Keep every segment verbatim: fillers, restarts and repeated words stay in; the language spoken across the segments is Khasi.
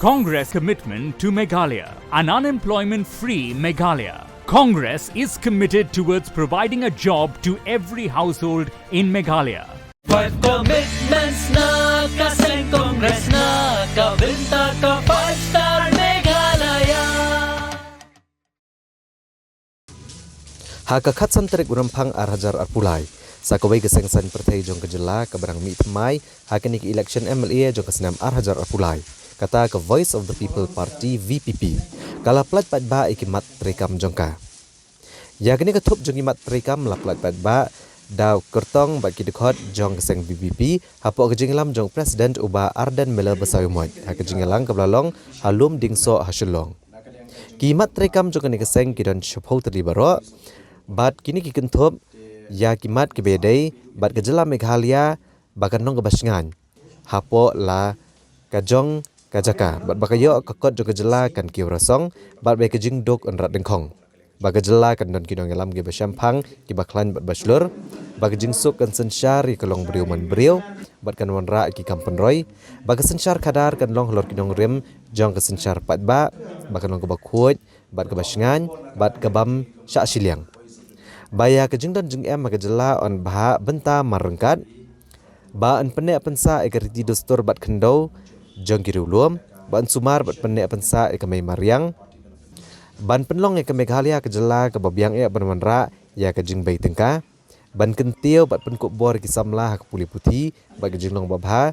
Congress commitment to Meghalaya, an unemployment-free Meghalaya. Congress is committed towards providing a job to every household in Meghalaya. Five commitments na ka seng Congress na ka bynta ka five star Meghalaya. Ha ka khatsan tarik u Rymphang ar hajar arphew lai, sa kawei ka seng saiñ pyrthei jong ka jylla kaba dang mih thymmai ha kane ka election M L A jong ka snem ar hajar arphew lai, kata ka Voice of the People Party, V P P, ka la pyllait paidbah ïa ki mat treikam jong ka. Ïa kane ka thup jong ki mat treikam la pyllait paidbah da u kyrtong bad ki dkhot jong ka seng V P P hapoh ka jingïalam jong u President u Bah Ardent Miller Basaiawmoit ha ka jingïalang kaba la long ha Lumdiengsoh ha Shillong. Ki mat treikam jong kane ka seng ki don shiphew tylli baroh, bad kine ki kynthup ïa ki mat kiba ïadei bad ka jylla Meghalaya ba kan long kaba shngaiñ hapoh la ka jong ka jaka, bad ba ka ïoh ka kot jong ka jylla kan kiew rasong, bad ba ïa ka jingduk yn rat dyngkhong, ba ka jylla kan don ki nongïalam kiba shemphang, kiba khlaiñ bad ba shlur, ba ka jingsuk kan synshar ïa ka longbriew manbriew, bad kan wanrah ïa ki kam pynroi, ba ka synshar khadar kan long halor ki nongrim jong ka synshar paidbah, ba kan long kaba khuid bad kaba shngaiñ bad kabym shah shiliang, ba ïa ka jingdon jingem ha ka jylla yn bha bynta mar ryngkat, ba yn pynneh pynsah ïa ka riti dustur bad khyndew jong ki riewlum, ba yn sumar bad pynneh pynsah ïa ka mei mariang, ban pynlong ïa ka Meghalaya ka jylla kaba biang eh ban wanrah ïa ka jingbei tyngka, ban kyntiew bad pynkup bor ïa ki samla ha ka pule puthi bad ka jinglong babha,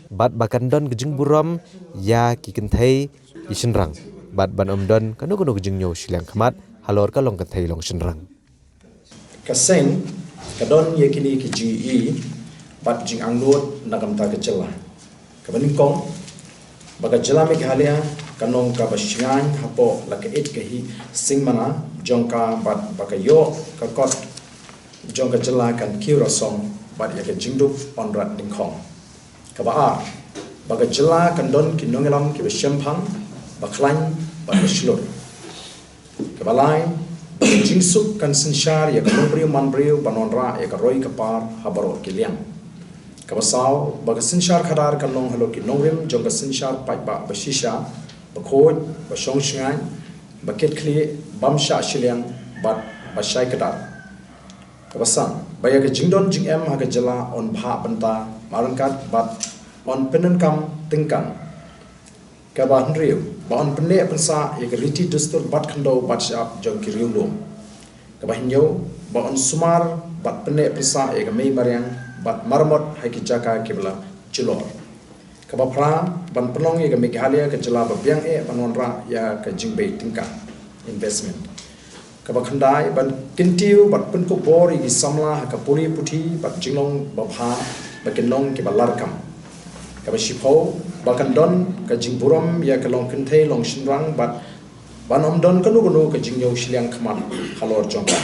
bad ba kan don ka jingburom ïa ki kynthei ki shynrang, bad ban ym don kano kano ka jingñiew shiliang khmat halor ka long kynthei long shynrang. Ka seng ka don ïa kine ki jingïohi bad jingangnud na ka bynta ka jylla. Kaba nyngkong, ba ka jylla Meghalaya kan long kaba shngaiñ hapoh la ka ïit ka hi singmana jong ka, bad ba ka ïoh ka kot jong ka jylla kan kiew rasong, bad ïa ka jingduk yn rat dyngkhong. Kaba ar, ba ka jylla kan don ki nongïalam kiba shemphang, ba khlaiñ bad ba shlur. Kaba lai, ba ka jingsuk kan synshar ïa ka longbriew manbriew ban wanrah ïa ka roi ka par ha baroh ki liang. Kaba saw, ba ka synshar khadar kan long halor ki nongrim jong ka synshar paidbah ba shisha, ba khuid, ba shong shngaiñ, ba kitkhlieh, bym shah shiliang, bad ba shai kdar. Kaba san, ba ïa ka jingdon jingem ha ka jylla yn bha bynta mar ryngkat bad yn pyndonkam tyngkang. Kaba hynriew, ba yn pynneh pynsah ïa ka riti dustur bad khyndew bad shyiap jong ki riewlum. Kaba hynñiew, ba yn sumar bad pynneh pynsah ïa ka mei mariang bad maramot ha ki jaka kiba la jyllor. Kaba phra, ban pynlong ïa ka Meghalaya ka jylla ba biang eh ban wanrah ïa ka jingbei tyngka, investment. Kaba khyndai, ban kyntiew bad pynkup bor ïa ki samla ha ka pule puthi bad jinglong babha, ba kin long kiba larkam. Kaba shiphew, ba kan don ka jingburom ïa ka long kynthei long shynrang bad ban ym don kano kano ka jingñiew shiliang khmat halor jong ka.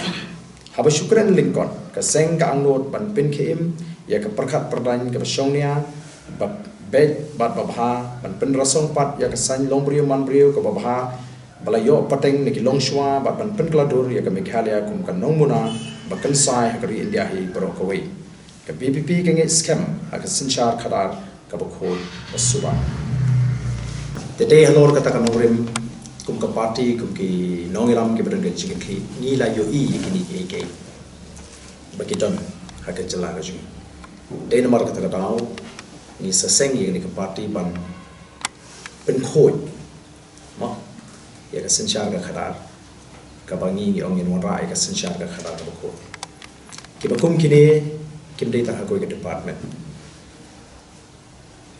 Haba shu kren lyngkot, ka seng ka angnud ban pynkhie im ïa ka pyrkhat pyrdaiñ kaba shongnia, ba beit bad babha, ban pynrasong pat ïa ka saiñ longbriew manbriew kaba bha, ba la ïoh pateng na ki longshuwa, bad ban pynkylla dur ïa ka Meghalaya kum ka nongmuna ba kynsai ha ka ri India hi baroh kawei. Ka V P P ka ngeit skhem ha ka synshar khadar kaba khuid ba suba. Te dei halor kata ka nongrim, kum ka party, kum ki nongïalam kiba don ka jingkit, ngi la ïohi ïa kine kiei kiei ba ki don ha ka jylla ka jong ngi. Dei namar kata ka daw ngi sa seng ïa kane ka party ban pynkhuid, mo, ïa ka synshar ka khadar, kaba ngi ngi ong ngin wanrah ïa ka synshar ka khadar kaba khuid. Kiba kum kine kim dei tang ha kawei ka department.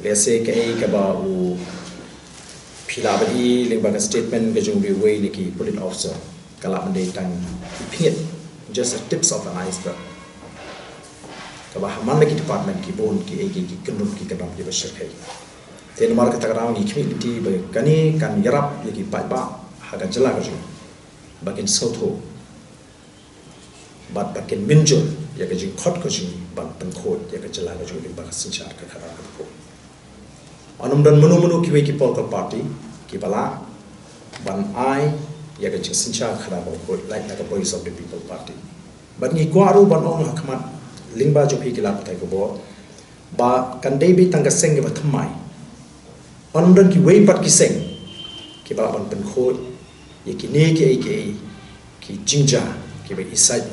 Lehse kaei kaba u phi lah ban i lyngba ka statement ka jong uwei na ki police officer, ka lah ban dei tang i pynïap, just a tips of an iceberg. Kaba ha man la ki department ki bun kiei kiei ki kyndon ki kyndon kiba shyrkhei. Te namar kata ka daw ngi khmih lynti ba kane kan ïarap ïa ki paidbah ha ka jylla ka jong ngi ba kin sngewthuh bad ba kin mynjur ïa ka jingkhot ka jong ngi ban pynkhuid ïa ka jylla ka jong ngi lyngba ka synshar ka khadar kaba khuid. Yn ym don mano mano kiwei ki political party kiba lah ban ai ïa ka jingsynshar khadar kaba khuid lait na ka Voice of the People Party. Bad ngi kwah ruh ban ong ha khmat lyngba jong phi ki lad pathai khubor ba kan dei beit tang ka seng kaba thymmai Ym don kiwei pat ki seng kiba lah ban pynkhuid ïa kine kiei kiei ki jingjia kiba i sait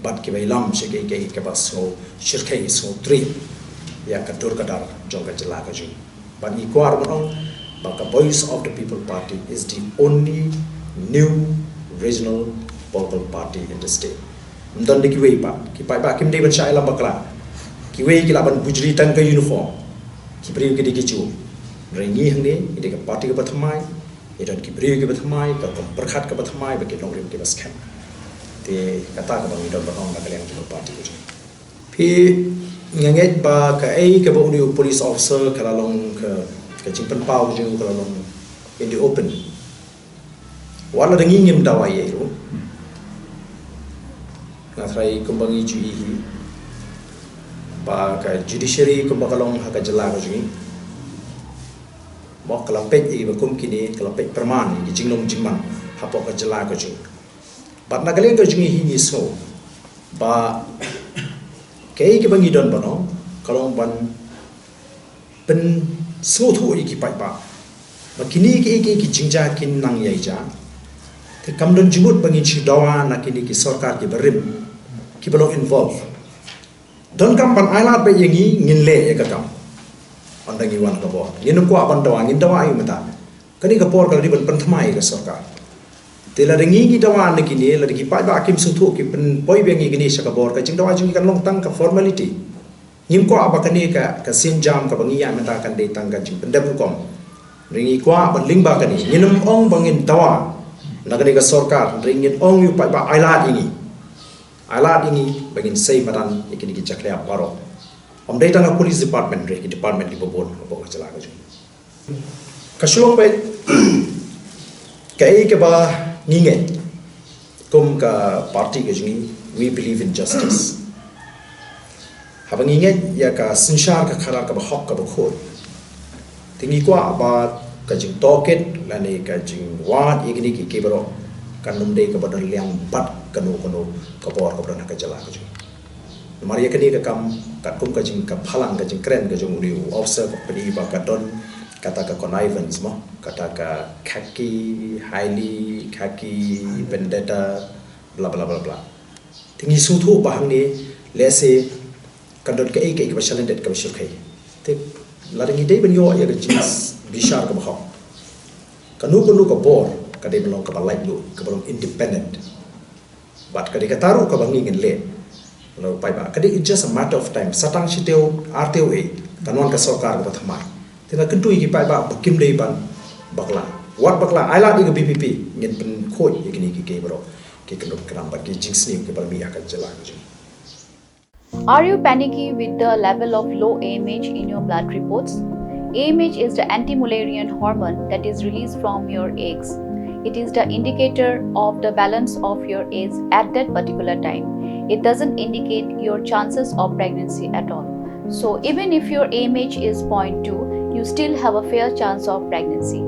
bad kiba i lam sha kiei kiei kiba sngew shyrkhei, sngew trei ïa ka dur ka dar jong ka jylla ka jong ngi. Bad ngi kwah ban ong ba ka Voice of the People Party is the only new regional political party in the state. Ym don de kiwei pat, ki paidbah kim dei ban shah ïalam bakla. Kiwei ki lah ban bujli tang ka uniform. Ki briew ki dei ki Jew. Hynrei ngi hangne ngi dei ka party kaba thymmai. Ngi don ki briew kiba thymmai, ka rukom pyrkhat kaba thymmai, bad ki nongrim kiba skhem. Te kata kaba ngi don ban ong na ka liang jong ka party ka jong ngi. Phi, nga ngeit ba kaei kaba u dei u police officer ka la long ka, ka jingpynpaw ka jong u ka la long in the open. Wat la da ngi ngim dawa ïa u ruh, nga tharai kumba ngi ju ïohi ba ka judiciary kumba ka long ha ka jylla ka jong ngi, mo, ka la peit ïa kiba kum kine, ka la peit pyrman ïa ki jinglong jingman hapoh ka jylla ka jong ngi. Bad na ka liang ka jong ngi hi ngi sngew ba kaei kaba ngi don ban ong ka long ban pynsngewthuh ïa ki paidbah ba kine kiei kiei ki jingjia kin nang ïai jia. Te kam don jingmut ba ngin shu dawa na kine ki sorkar kiba rim, kiba long involve. Donkam ban ailad beit ïa ngi, ngin leh ïa ka kam. Ynda ngi wan ka bor, ngin ym kwah ban dawa, ngin dawa ïa u mynta. Kane ka por ka la dei ban pynthymmai ïa ka sorkar. Te lada ngi ngi dawa na kine, lada ki paidbah kim sngewthuh, ki pynpoi biang ïa kine sha ka bor, ka jingdawa jong ngi kan long tang ka formality. Ngim kwah ba kane ka, ka sienjam kaba ngi ïaid mynta kan dei tang ka jingpyndep rukom. Hynrei ngi kwah ban lyngba kane, ngin ym ong ba ngin dawa na kane ka sorkar, hynrei ngin ong ïa u paidbah ailad ïa ngi. Ailad ïa ngi ba ngin sei madan ïa kine ki jakhlia baroh. Ym dei tang ka police department, hynrei ki department kiba bun hapoh ka jylla ka jong ngi. Ka shu long beit kaei kaba ngi ngeit kum ka party ka jong ngi, we believe in justice. Haba ngi ngeit ïa ka synshar ka khadar kaba hok kaba khuid, te ngi kwah ba ka jingtohkit lane ka jingwad ïa kine kiei kiei baroh kan ym dei kaba don liang bad kano kano ka bor kaba don ha ka jylla ka jong ngi. Namar ïa kane ka kam, katkum ka jing, ka phalang, ka jingkren ka jong u officer, ka pyni ba ka don kata ka connivance mo, kata ka khaki, highly khaki vendetta, bla bla bla bla. Te ngi sngewthuh ba hangne lehse kan don kaei kaei kaba shalyndet, kaba shyrkhei. Te lada ngi dei ban ïoh ïa ka jingbishar kaba hok, kano kano ka bor ka dei ban long kaba laitluid, kaba long independent. Bad ka dei kata ruh kaba ngi ngin leh. Lo paidbah, ka dei, it's just a matter of time. Sa tang shi taïew, ar taïew, eh, kan wan ka sorkar kaba thymmai. Te nga kyntu ïa ki paidbah ba kim dei ban bakla. Wat bakla, ailad ïa ka V P P, ngin pynkhuid ïa kine kiei kiei baroh ki kyndon kynam bad ki jingsniew kiba la mih ha ka jylla ka jong ngi. Are you panicky with the level of low A M H in your blood reports? A M H is the anti-Mullerian hormone that is released from your eggs. It is the indicator of the balance of your eggs at that particular time. It doesn't indicate your chances of pregnancy at all. So even if your A M H is zero point two, you still have a fair chance of pregnancy.